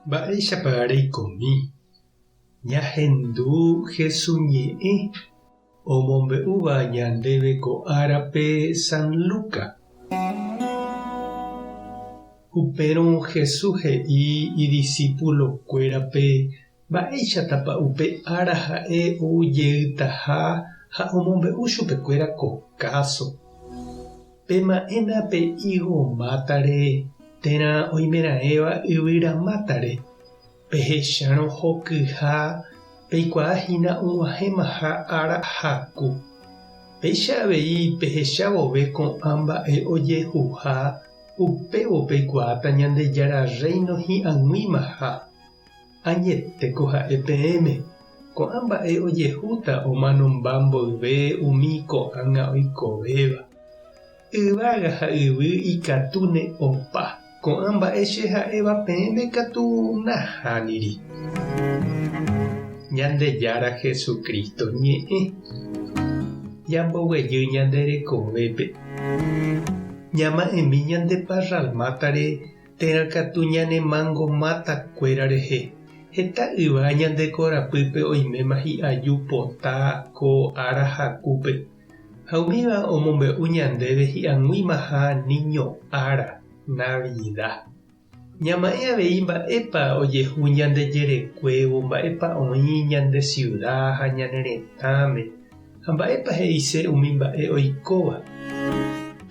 Mba'éichapa reikomi ñahendu Hesu ñe'ẽ omombe'úva ñandéve ko árape San Luca? Upérõ Hesu he'i idisípulokuérape mba'éichatapa upe ára ha'e ou jeytaha ha omombe'u chupekuéra ko káso. Pema'ẽna pe ígo mátare térã oimeraẽva yvyra mátare, pehechárõ hokyha peikuaa hína og̃uahẽmaha ára haku. Péicha avei pehecha vove ko'ã mba'e ojehuha, upévo peikuaáta Ñandejára Rréino hi'ag̃uimaha. Añetéko ha'e peẽme, ko'ã mba'e ojehúta omanomba mboyve umi ko'ág̃a oikovéva. Yvága ha yvy ikatúne opa, ko'ã mba'e che ha'éva peẽme katu nahániri. Ñandejára Jesucristo ñe'ẽ ñamboguejy ñande rekovépe. Ñama'ẽmi ñande parral mátare Térã katu ñane mango máta kuéra rehe, heta yva ñande korapýpe oiméma hi'aju pota ko ára hakúpe, ha umíva omombe'u ñandéve hi'ag̃uimaha Niño ára, Navida. Ñama'ẽ avei mba'épa ojehu ñande jerekuévo, mba'épa oĩ ñande siuda ha ñane retãme, Ha mba'épa he'ise umi mba'e oikóva?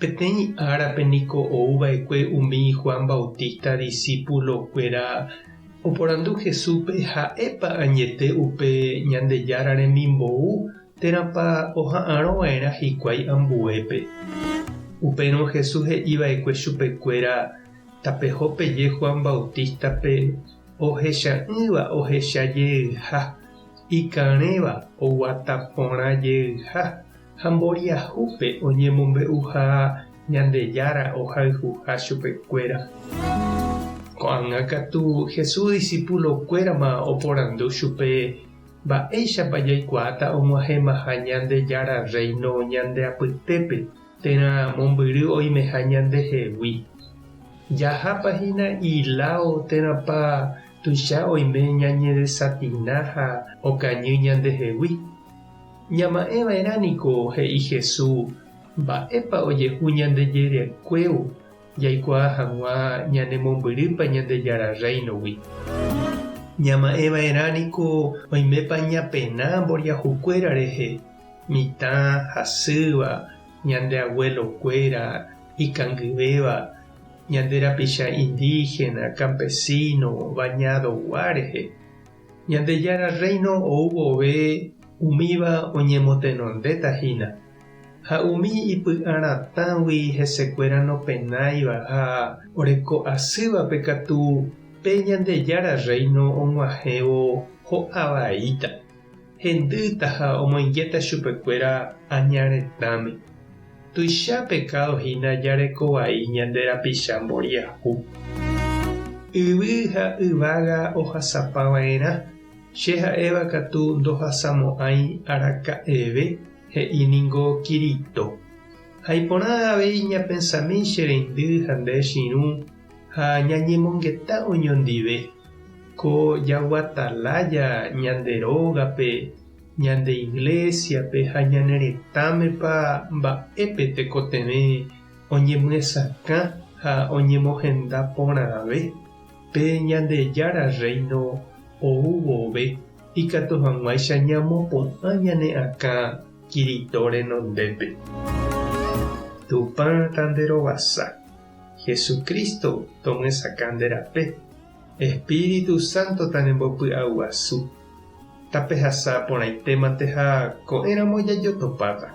Peteĩ árape niko ou va'ekue umi Juan Bautista disípulo-kuéra oporandu Jesúspe ha'épa añete upe Ñandejára remimbou térãpa oha'arõ va'erã hikuái ambuépe. Upérõ Jesús he'i va'ekue chupekuéra, Tapeho peje Juan Bautístape ohecha'ỹva ohecha jeyha. Ikarẽva oguata porã jeyha ha mboriahúpe oñemombe'uha Ñandejára ohayhuha chupekuéra. Ko'ág̃a katu Jesús disipulokuérama oporandu chupe mba'éichapa jaikuaáta og̃uahẽmaha Ñandejára Rréino ñande apytépe térã mombyry oimeha ñandehegui. Jahápa hína iláo térãpa Tuicha oime ñañedesatina ha okañy ñandehegui. Ñama'ẽ va'erã niko, he'i Hesu, mba'épa ojehu ñande jerekuévo jaikuaa hag̃ua ñanemombyrýpa Ñandejára Rréinogui. Ñama'ẽ va'erã niko oimépa ñapena mboriahukuéra rehe, mitã, hasýva, ñande aguelokuéra, ikangyvéva, ñande rapicha indígena, campesino, bañado-gua rehe. Ñandejára Rréino ou vove umíva oñemotenondéta hína, ha umi ipy'aratãgui hesekuéra nopenáiva ha oreko asývape katu pe Ñandejára Rréino og̃uahẽvo ho'a vaíta, hendýta ha omoingéta chupekuéra aña retãme. Tuicha pekádo hína jareko vai ñande rapicha mboriahu. Yvy ha yvága ohasapa va'erã, che ha'éva katu ndohasamo'ãi araka'eve, he'i ningo Kirito. Ha iporã avei ñapensami che reindy ha nde chirũ ha ñañemongeta oñondive, ko jaguata lája ñande rógape, Ñande iglésiape ha ñane retãmepa mba'épe tekotevẽ oñemyesakã ha oñemohenda porãve pe Ñandejára Rréino ou vove ikatu hag̃uáicha ñamopu'ã ñane akã Kirito renondépe. Tupã tanderovasa. Jesucristo tomyesakã nde rape. Espíritu Santo tanembopy'aguasu. Tapehasa porãitémante ha ko'ẽramo jajotopáta.